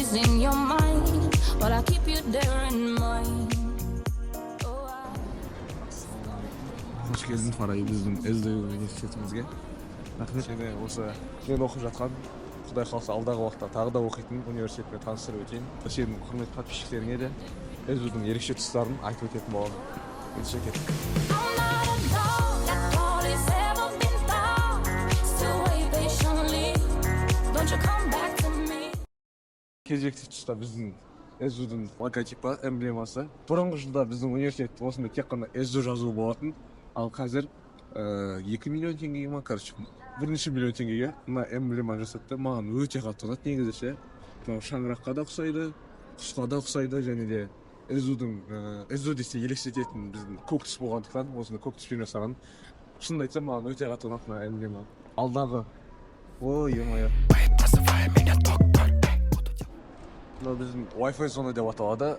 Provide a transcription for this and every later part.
is in your mind, but I keep you there in mind. Oh, I Қош келдің, Фарай, біздің СДУ университетімізге. Рахмет. Сені осы мен оқып жатқан, құдай қаласа, алдағы уақытта тағы да оқитын университетпен таныстырып өтейін. Сенің құрметті подписчиктеріңе де СДУ-дің ерекше тұстарын айтып өтетін боламын. Ендеше, кеттік. I'm not a dog that all is ever been taught. Still wait patiently. Don't you come back to me. Кезекті тұста біздің СДУ-дің логотипі, эмблемасы. Бұрынғы жылда біздің университет осында тек қана СДУ жазуы болатын, ал қазір 2 миллион теңгеге ма, короче, бірнеше миллион теңгеге мына эмблема жасатты. Маған өте қатты ұнады негізі ше. Мынау шаңыраққа да ұқсайды, құсқа да ұқсайды және де СДУ-дің, СДУ десе елестететін біздің көк түс болғандықтан, осыны көк түспен жасаған. Шынымды айтсам, маған өте қатты ұнады мына эмблема. Алдағы, ой, ё-моё, мынау біздің Wi-Fi зона деп аталады.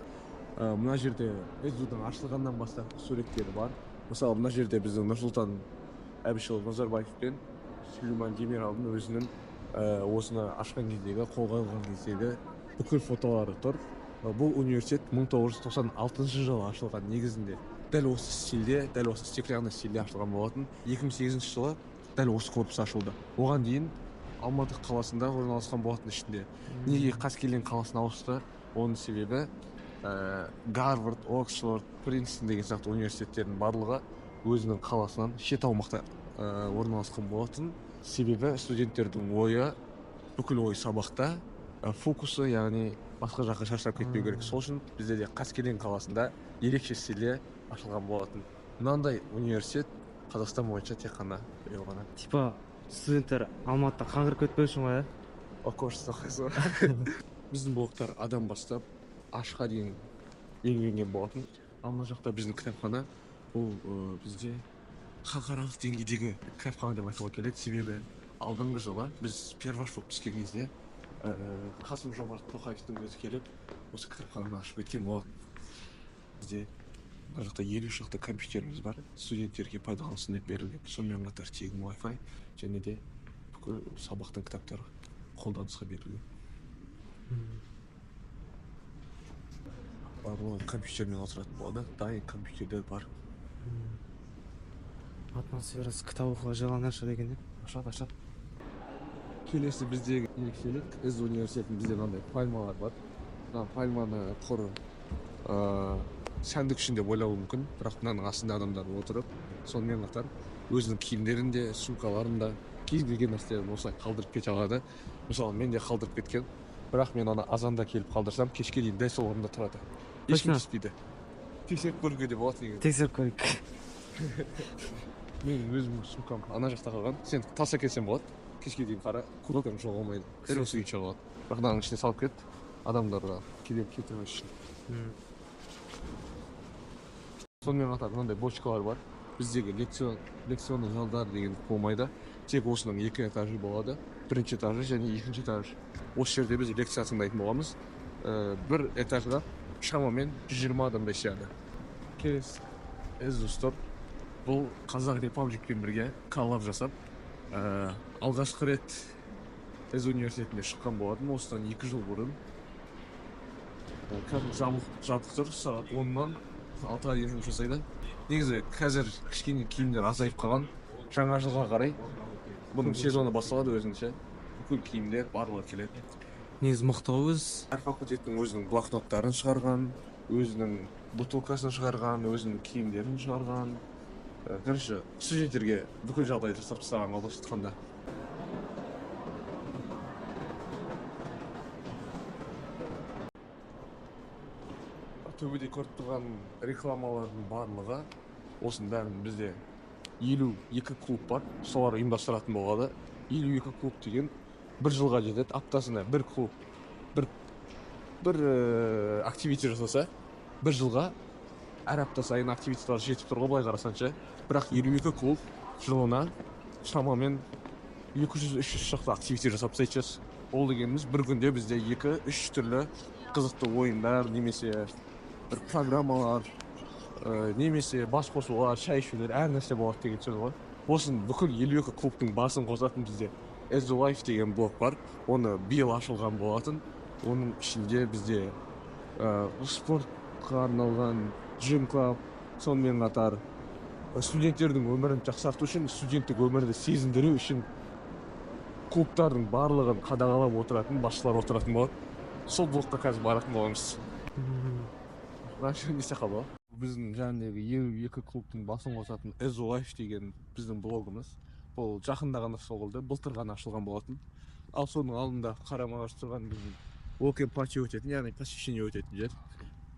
Мына жерде СДУ-дің ашылғаннан бастап суреттері бар. Мысалы, мына жерде біздің Нұрсұлтан Әбішұлы Назарбаев пен Сүлейман Демиралдың өзінің осыны ашқан кездегі, қолға алған кездегі бүкіл фотолары тұр. Бұл университет 1996 жылы ашылған. Негізінде дәл осы стильде, дәл осы стеклянный стильде ашылған болатын. 2008 жылы дәл осы корпус ашылды. Оған дейін Алматы қаласында орналасқан болатын ішінде. Неге Қаскелең қаласына ауысты? Оның себебі Гарвард, Оксфорд, Принстон деген сияқты университеттердің барлығы өзінің қаласынан шет аумақта орналасқан болатын. Себебі студенттердің ойы, бүкіл ой сабақта, фокусы, яғни басқа жаққа шашырап кетпеу керек. Сол үшін бізде де Қаскелең қаласында ерекше стильде ашылған болатын. Мынандай университет Қазақстан бойынша тек қана біреу ғана. Типа студенттер Алматыда қаңғырып кетпеу үшін ғой, иә? Окошко оқисың. Біздің блоктар А-дан бастап H-қа дейін белгіленген болатын. Ал мына жақта біздің кітапхана. Бұл бізде халықаралық деңгейдегі кітапхана деп айтуға келеді, себебі алдыңғы жылы біз перваш болып түскен кезде Қасым Жомарт Тоқаевтың өзі келіп, осы кітапхананы ашып кеткен болатын. Бізде мына жақта 50 шақты компьютеріміз бар, студенттерге пайдалансын деп берілген. Сонымен қатар тегін Wi-Fi және де бүкіл сабақтың кітаптары қолданысқа берілген. Барлығы компьютермен отыратын болады, дайын компьютерлер бар. Атмосферасы кітап оқуға жайлы наша деген, иә? Ашады, ашады. Келесі біздегі ерекшелік: СДУ университетінің бізде мынандай пальмалар бар. Мына пальманы құр сәндік үшін деп ойлауы мүмкін, бірақ мынаның астында адамдар отырып, сонымен қатар өзінің киімдерін де, сумкаларын да, кез келген нәрселерін осылай қалдырып кете алады. Мысалы, мен де қалдырып кеткен, бірақ мен оны азанда келіп қалдырсам, кешке дейін дәл сол орында тұрады, ешкім Точно? тиіспейді. Тексеріп көруге де болады негізі. Тексеріп көрейік. Менің өзімнің сумкам ана жақта қалған. Сен тастап кетсең болады, кешке дейін қара, курткам жоғалмайды, дәл осы күйінше қалады. Бірақ мынаның ішіне салып кет, адамдарға кедергі келтірмес үшін. Сонымен қатар мынандай бочкалар бар. Біздегі лекционный залдар деген болмайды, тек осының екі этажы болады: бірінші этажы және екінші этаж. Осы жерде біз лекция тыңдайтын боламыз. Бір этажға шамамен 120 адамдай сияды. Келесі СДУ Store. Бұл Қазақ Репабликпен бірге коллаб жасап, алғашқы рет СДУ университетінде шыққан болатын осыдан 2 жыл бұрын. Қазір жабық тұр. Сағат 10-нан 6-ға дейін жұмыс жасайды. Негізі қазір кішкене киімдер азайып қалған. Жаңа жылға қарай бұның сезоны басталады өзінше, бүкіл киімдер барлығы келеді. Негізі мықты ғой өзі. Әр факультеттің өзінің блокноттарын шығарған, өзінің бутылкасын шығарған, өзінің киімдерін шығарған. Короче, студенттерге бүкіл жағдай жасап тастаған ғой, былайша айтқанда. Төбеде көріп тұрған рекламалардың барлығы, осының бәрін бізде 52 клуб бар, солар ұйымдастыратын болады. 52 клуб деген бір жылға жетеді. Аптасына бір клуб бір активити жасаса, бір жылға әр апта сайын активитилар жетіп тұр ғой, былай қарасаң ше. Бірақ 52 клуб жылына шамамен 200-300 шақты активити жасап тастайды сейчас. Ол дегеніміз бір күнде бізде екі үш түрлі қызықты ойындар немесе бір программалар, немесе бас қосулар, шай ішулер, әр нәрсе болады деген сөз ғой. Осының бүкіл 52 клубтың басын қосатын бізде SDU Life деген блог бар. Оны биыл ашылған болатын. Оның ішінде бізде спортқа арналған gym club, сонымен қатар студенттердің өмірін жақсарту үшін, студенттік өмірді сезіндіру үшін клубтардың барлығын қадағалап отыратын басшылар отыратын болады. Сол блокқа қазір баратын боламыз. Мына не істеп қалды ғой? Біздің жаңағыдегі 52 клубтың басын қосатын СДУ Life деген біздің блогымыз. Бұл жақында ғана соғылды, былтыр ғана ашылған болатын. Ал соның алдында қарама қарсы тұрған біздің welcome party өтетін, яғни посвящение өтетін жер.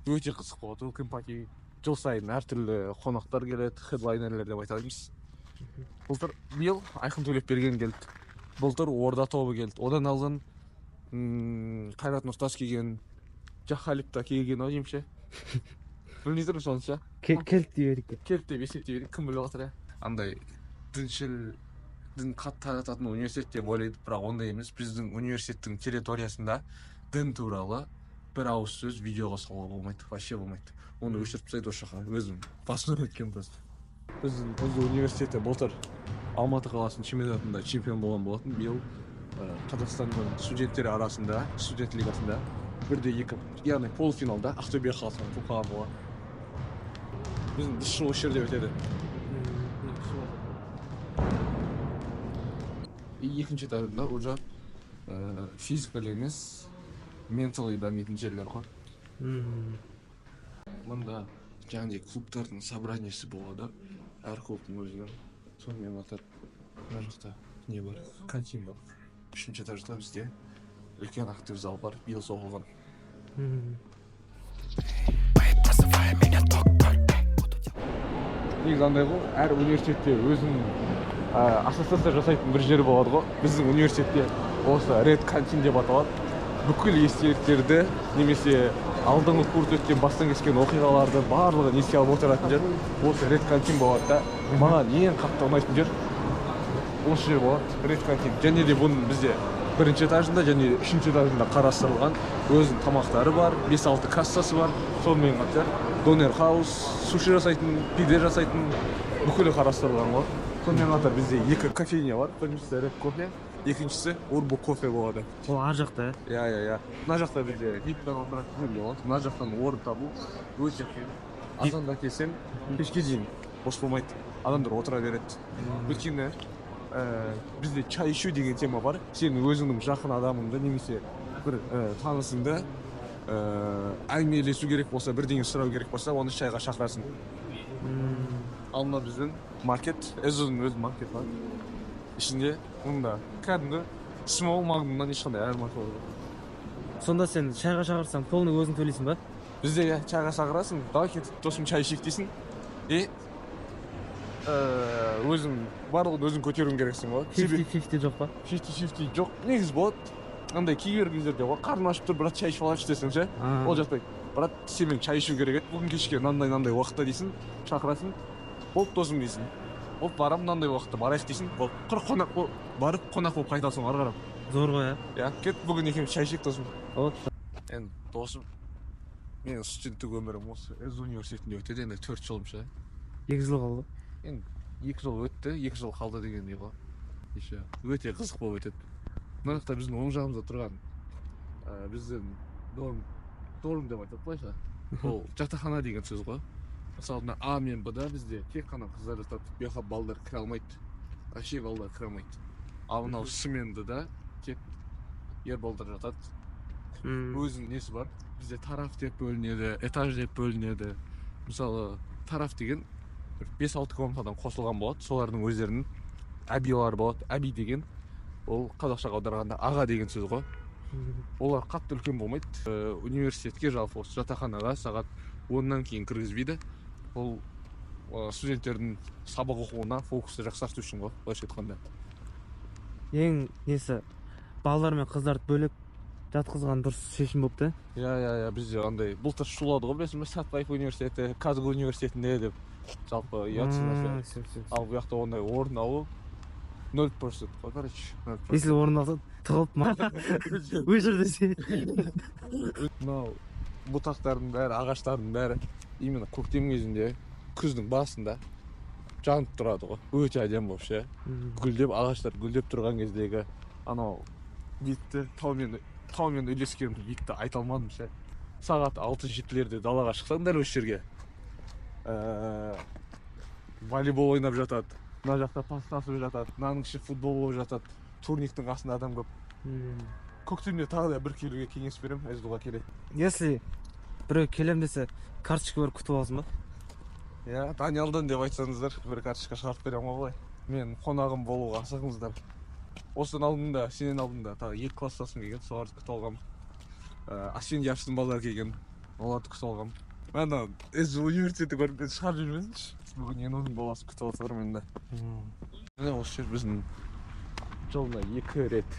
Өте қызық болады welcome party. Жыл сайын әртүрлі қонақтар келеді, хедлайнерлер деп айта аламыз. Былтыр, биыл Айқын Төлепберген келді, былтыр Орда тобы келді, одан алдын Қайрат Нұртас келген, Jah Khalib та келген ау деймін ше, білмей тұрмын соны ше. Келді дей берейік. Келді деп есептей берейік, кім біліп отыр, иә. Андай діншіл, дін қатты тарататын университет деп ойлайды, бірақ ондай емес. Біздің университеттің территориясында дін туралы бір ауыз сөз видеоға салуға болмайды, вообще болмайды, оны өшіріп тастайды осы жаққа. Өзім басымнан өткен просто. Біздің СДУ университеті былтыр Алматы қаласының чемпионатында чемпион болған болатын. Биыл Қазақстанның студенттері арасында студент лигасында 1-2, яғни полуфиналда Ақтөбе қаласынан ұтылып қалған болатын. Біздің ДШ осы жерде өтеді. И екінші этажында уже физикал емес, ментally дамитын жерлер ғой. Мында жаңағыдай клубтардың собраниесі болады, әр клубтың өзінің. Сонымен қатар мына жақта не бар, кантин бар. Үшінші этажда бізде үлкен актовый зал бар, биыл соғылған. Называй меня доктор. Буду делать Негізі андай ғой, әр университетте өзінің ассоциация жасайтын бір жері болады ғой. Біздің университетте осы Red Canteen деп аталады. Бүкіл естеліктерді немесе алдыңғы курс өткен, бастан кешкен оқиғаларды барлығын еске алып отыратын жер осы Red Canteen болады да. Маған ең қатты ұнайтын жер осы жер болады, Red Canteen. Және де бұның бізде бірінші этажында және үшінші этажында қарастырылған өзінің тамақтары бар, 5-6 кассасы бар. Сонымен қатар донер хаус, суши жасайтын, пиде жасайтын, бүкілі қарастырылған ғой. Сонымен қатар бізде екі кофейня бар: біріншісі Red Кофе, екіншісі Урбо Кофе болады. Ол ар жақта, иә? Иә, мына жақта бізде вип-тан отыратын жер болады. Мына жақтан орын табу өте қиын. Азанда келсең, кешке дейін бос болмайды, адамдар отыра береді. Өйткені бізде чай ішу деген тема бар. Сен өзіңнің жақын адамыңды немесе бір танысыңды әңгімелесу керек болса, бірдеңе сұрау керек болса, оны шайға шақырасың. Ал мына біздің маркет, СДУ-ның өз маркеті бар. Ішінде мұнда кәдімгі Small Магнумнан ешқандай айырмашылығы жоқ. Сонда сен шайға шақырсаң, полный өзің төлейсің ба? Бізде, иә, шайға шақырасың, давай кетіп, досым, чай ішейік дейсің и өзің барлығын өзің көтеруің керексің ғой. 50-50 жоқ па? 50-50 жоқ. Негізі болады андай кейбір кездерде ғой, қарным ашып тұр, брат, чай ішіп алайықшы десең ше. Ол жатпайды. Брат, сенімен чай ішу керек еді бүгін кешке мынандай мынандай уақытта дейсің, шақырасың. Болды, досым, дейсің, болды, барамын, мынандай уақытта барайық дейсің, болды. Құр қонақ болып барып, қонақ болып қайтасың ары қарап. Зор ғой, иә? Иә, кет, бүгін екеуміз чай ішейік, досым. Вот. Енді, досым, менің студенттік өмірім осы СДУ университетінде өтеді енді, 4 жылым ше. 2 жыл қалды. Енді 2 жыл өтті, 2 жыл қалды дегендей ғой. Еще өте қызық болып өтеді. Мына жақта біздің оң жағымызда тұрған біздің дорм деп айтады былайша, ол жатақхана деген сөз ғой. Мысалы, мына А мен Б да бізде тек қана қыздар жатады, бұл жаққа балдар кіре алмайды, вообще балдар кіре алмайды. Ал мынау С мен Д да тек ер балдар жатады. Өзінің несі бар. Бізде тараф деп бөлінеді, этаж деп бөлінеді. Мысалы, тараф деген бір 5-6 комнатадан қосылған болады. Солардың өздерінің әбилары болады. Әби деген ол қазақшаға аударғанда аға деген сөз ғой. Олар қатты үлкен болмайды. Университетке, жалпы осы жатақханаға сағат 10-нан кейін кіргізбейді. Ол студенттердің сабақ оқуына фокусты жақсарту үшін ғой, былайша айтқанда. Ең несі, балалар мен қыздарды бөлек жатқызған дұрыс шешім болыпты. Иә, бізде андай былтыр шулады ғой, білесің бе, Сәтбаев университеті, КазГУ университетінде деп. Жалпы ұятсыз нәрсе. Всё, всё, всё. Ал бұл жақта ондай орын алу 0% қой, короче, 0%. Если орын алса, тығылып ма, өшір десе. Мынау бұтақтардың бәрі, ағаштардың бәрі именно көктем кезінде, күздің басында жанып тұрады ғой, өте әдемі болып ше. Гүлдеп, ағаштар гүлдеп тұрған кездегі анау бетті тау мен Таумен үйлескенімді, биікті айта алмадым ше. Сағат 6-7-лерде далаға шықсаң, дәл осы жерге волейбол ойнап жатады, мына жақта пас тасып жатады, мынаның іші футбол болып жатады, турниктің қасында адам көп. Көктемде тағы да бір келуге кеңес беремін, СДУ-ға келе. Если біреу келем десе, карточка беріп күтіп аласың ба? Иә, Даниалдан деп айтсаңыздар, бір карточка шығарып беремін ғой былай. Мен қонағым болуға асығыңыздар. Осыдан алдында, сенен алдында тағы екі класстасым келген, соларды күтіп алғанмын. Асфендияровтың балалары келген, оларды күтіп алғанмын. Ана СДУ университетті көріп, мені шығарып жібермесінші. Бүгін ЕНУ-ның баласы күтіп алып енді. Міне, осы жер біздің. Жылына екі рет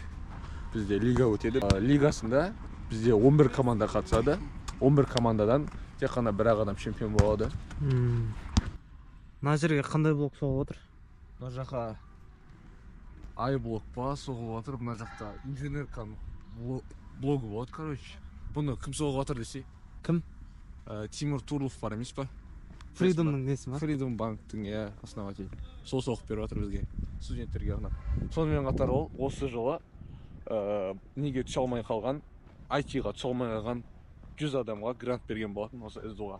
бізде лига өтеді. Лигасында бізде 11 команда қатысады. 11 командадан тек қана бір ақ адам чемпион болады. Мына жерге қандай блок соғып отыр? Мына жаққа ай блок па соғылып жатыр. Мына жақта инженерканың блогы болады. Короче, бұны кім соғып жатыр десе? Кім? Тимур Турлов бар емес па? Фридомның несі ма? Фридом банктің, иә, основатель. Сол соғып беріп жатыр бізге, студенттерге арнап. Сонымен қатар ол осы жылы неге түсе алмай қалған, IT-ға түсе алмай қалған 100 адамға грант берген болатын осы СДУ-ға.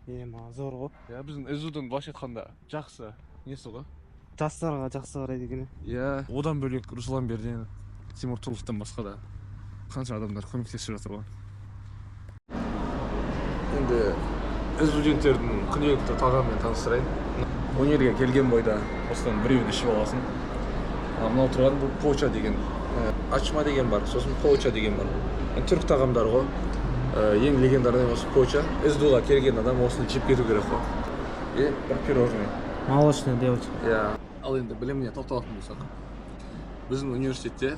Ема, зор ғой. Иә, біздің СДУ-дың былайша айтқанда жақсы несі ғой. Жастарға жақсы қарайды екен. Иә, одан бөлек Руслан Берденов, Тимур Турловтан басқа да қанша адамдар көмектесіп жатыр ғой. Енді студенттердің күнделікті тағамымен таныстырайын. Универге келген бойда осыдан біреуін ішіп аласың. А мынау тұрған бұл poğaça деген. Açma деген бар, сосын poğaça деген бар. Енді түрік тағамдары ғой. Ең легендарный осы poğaça. СДУ-ға келген адам осыны жеп кету керек қой. И бір пирожный. Молочная девочка. Иә. Ал енді біліміне тоқталатын болсақ, біздің университетте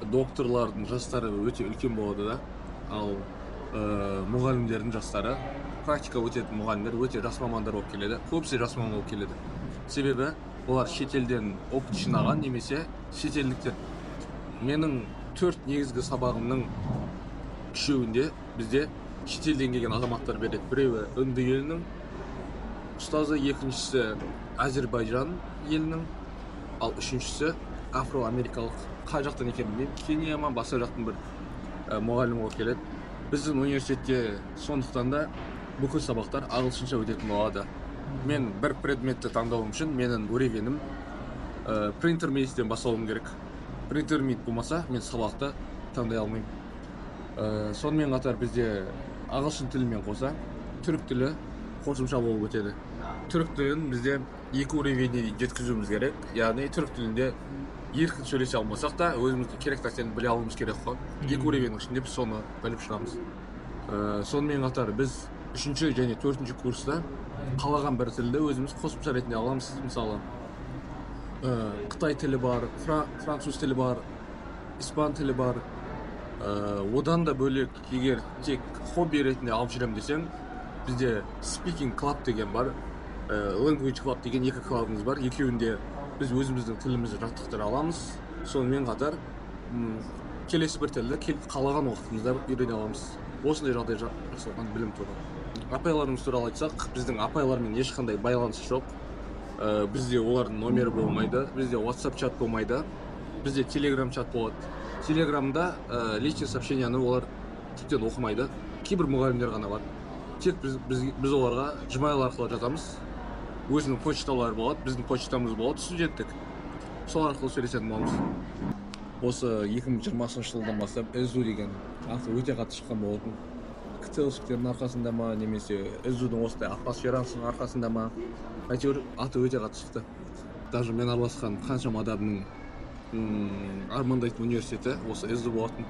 докторлардың жастары өте үлкен болады да, ал мұғалімдердің жастары, практика өтетін мұғалімдер өте жас мамандар болып келеді, көбісі жас маман болып келеді. Себебі олар шетелден опыт жинаған немесе шетелдіктер. Менің төрт негізгі сабағымның үшеуінде бізде шетелден келген азаматтар береді. Біреуі үнді елінің ұстазы, екіншісі Әзербайжан елінің, ал үшіншісі афроамерикалық, қай жақтан екенін білмеймін, Кения ма, басқа жақтың бір мұғалімі болып келеді. Біздің университетте сондықтан да бүкіл сабақтар ағылшынша өтетін болады. Мен бір предметті таңдауым үшін менің уровенім pre-intermediate-тен бастауым керек. Pre-intermediate болмаса, мен сабақты таңдай алмаймын. Сонымен қатар бізде ағылшын тілімен қоса түрік тілі қосымша болып өтеді. Түрік тілін бізде екі уровеньге дейін жеткізуіміз керек, яғни түрік тілінде еркін сөйлесе алмасақ та, өзімізге керек нәрсені біле алуымыз керек қой. Екі уровеньнің ішінде біз соны біліп шығамыз. Сонымен қатар біз үшінші және төртінші курста қалаған бір тілді өзіміз қосымша ретінде аламыз. Мысалы, қытай тілі бар, француз тілі бар, испан тілі бар. Одан да бөлек, егер тек хобби ретінде алып жүремін десең, бізде speaking club деген бар, language club деген екі клубымыз бар. Екеуінде біз өзіміздің тілімізді жаттықтыра аламыз. Сонымен қатар келесі бір тілді қалаған уақытымызда үйрене аламыз. Осындай жағдай жасалған білім туралы. Апайларымыз туралы айтсақ, біздің апайлармен ешқандай байланыс жоқ. Бізде олардың номері болмайды, бізде WhatsApp чат болмайды, бізде Telegram чат болады. Телеграмда личный сообщенияны олар тіптен оқымайды, кейбір мұғалімдер ғана бар. Тек біз оларға Gmail арқылы жазамыз. Өзінің почталары болады, біздің почтамыз болады студенттік, сол арқылы сөйлесетін боламыз. Осы 2020 жылдан бастап СДУ деген аты өте қатты шыққан болатын. КТЛшіктердің арқасында ма, немесе СДУ-дың осындай атмосферасының арқасында ма, әйтеуір аты өте қатты шықты. Даже мен араласқан қаншама адамның армандайтын университеті осы СДУ болатын.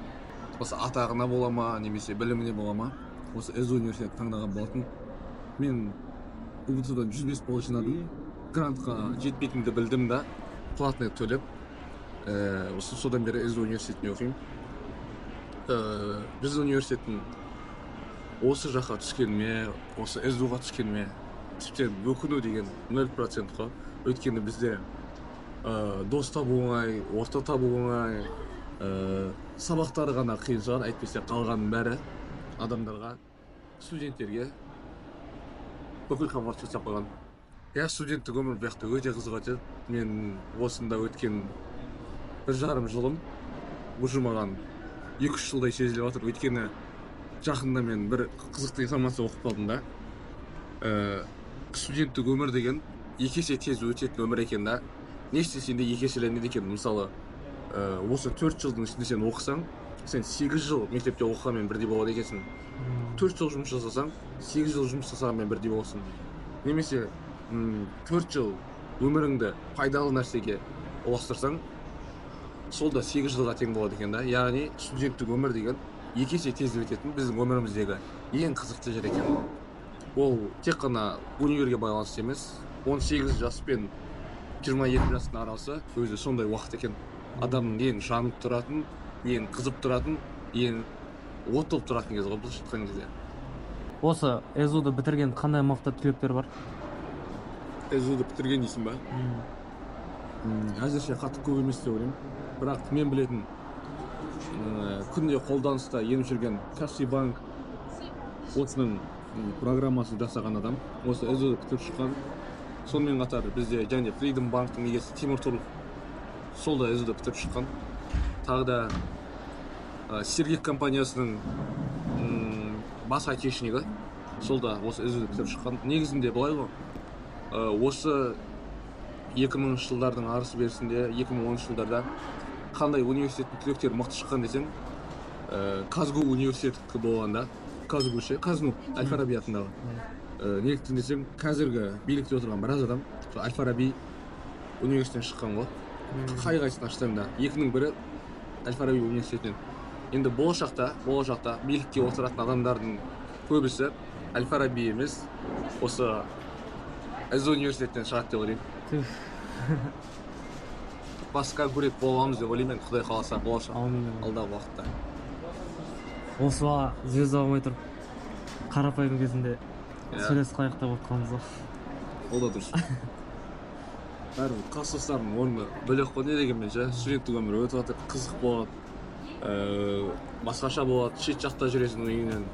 Осы атағына бола ма, немесе біліміне бола ма, осы СДУ университетін таңдаған болатын. Мен ҰБТ-дан 105 балл жинадым, грантқа жетпейтінімді білдім да, платный төлеп, осы содан бері СДУ университетінде оқимын. Біздің университеттің осы жаққа түскеніме, осы СДУ-ға түскеніме тіптен өкіну деген 0% қой. Өйткені бізде дос табу оңай, орта табу оңай, сабақтары ғана қиын шығар, әйтпесе қалғанның бәрі адамдарға, студенттерге бүкіл комфорт жасап қойған. Иә, студенттік өмір бұл жақта өте қызық өтеді. Мен осында өткен 1,5 жылым уже маған 2-3 жылдай сезіліп жатыр. Өйткені жақында мен бір қызықты информация оқып қалдым да. Студенттік өмір деген екі есе тез өтетін өмір екен да. Не істесең де екі еселенеді екен. Мысалы, осы 4 жылдың ішінде сен оқысаң, сен 8 жыл мектепте оқығанмен бірдей болады екенсің. 4 жыл жұмыс жасасаң, 8 жыл жұмыс жасағанмен бірдей боласың. Немесе 4 жыл өміріңді пайдалы нәрсеге ұластырсаң, сол да 8 жылға тең болады екен да. Яғни студенттік өмір деген екі есе тез өтетін біздің өміріміздегі ең қызықты жер екен. Ол тек қана универге байланысты емес, 18 жас пен 22 жастың арасы өзі сондай уақыт екен, адамның ең жанып тұратын, ең қызып тұратын, ең от болып тұратын кезі ғой, былайша айтқан кезде. Осы СДУ-ды бітірген қандай мықты түлектер бар? СДУ-ды бітірген дейсің ба? Әзірше қатты көп емес деп ойлаймын. Бірақ мен білетін, күнде қолданыста еніп жүрген Каспи банк осының программасын жасаған адам осы СДУ-ды бітіріп шыққан. Сонымен қатар бізде және Freedom банктің егесі Тимур Тұрлов, сол да СДУ-ды бітіріп шыққан. Тағы да Сергек компаниясының бас айтишнигі, сол да осы СДУ-ды бітіріп шыққан. Негізінде былай ғой, осы 2000 жылдардың арысы берісінде, 2010 жылдарда қандай университеттің түлектері мықты шыққан десең, КазГУ университеті болған да. КазГУ ше, КазНУ, әл Фараби атындағы. Неліктен десең, қазіргі билікте отырған біраз адам сол әл Фараби университетінен шыққан ғой. Қай қайсысын ашсаң да, екінің бірі әл Фараби университетінен. Енді болашақта билікке отыратын адамдардың көбісі әл Фараби емес, осы СДУ университетінен шығады деп ойлаймын. Түф. Бас конкурент боламыз деп ойлаймын енді, құдай қаласа, болашақ Аумин. алдағы уақытта. Осы бала звезда болмай тұрып, қарапайым кезінде сөйлесіп қалайық деп отқанбыз ғой. Ол да дұрыс. Бәрібір класстастарымның орны бөлек қой. Не дегенмен ше, студенттік өмір өтіп жатыр, қызық болады, басқаша болады, шет жақта жүресің үйіңнен,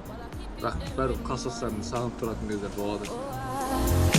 бірақ бәрібір класстастарыңды сағынып тұратын кездер болады. Oh,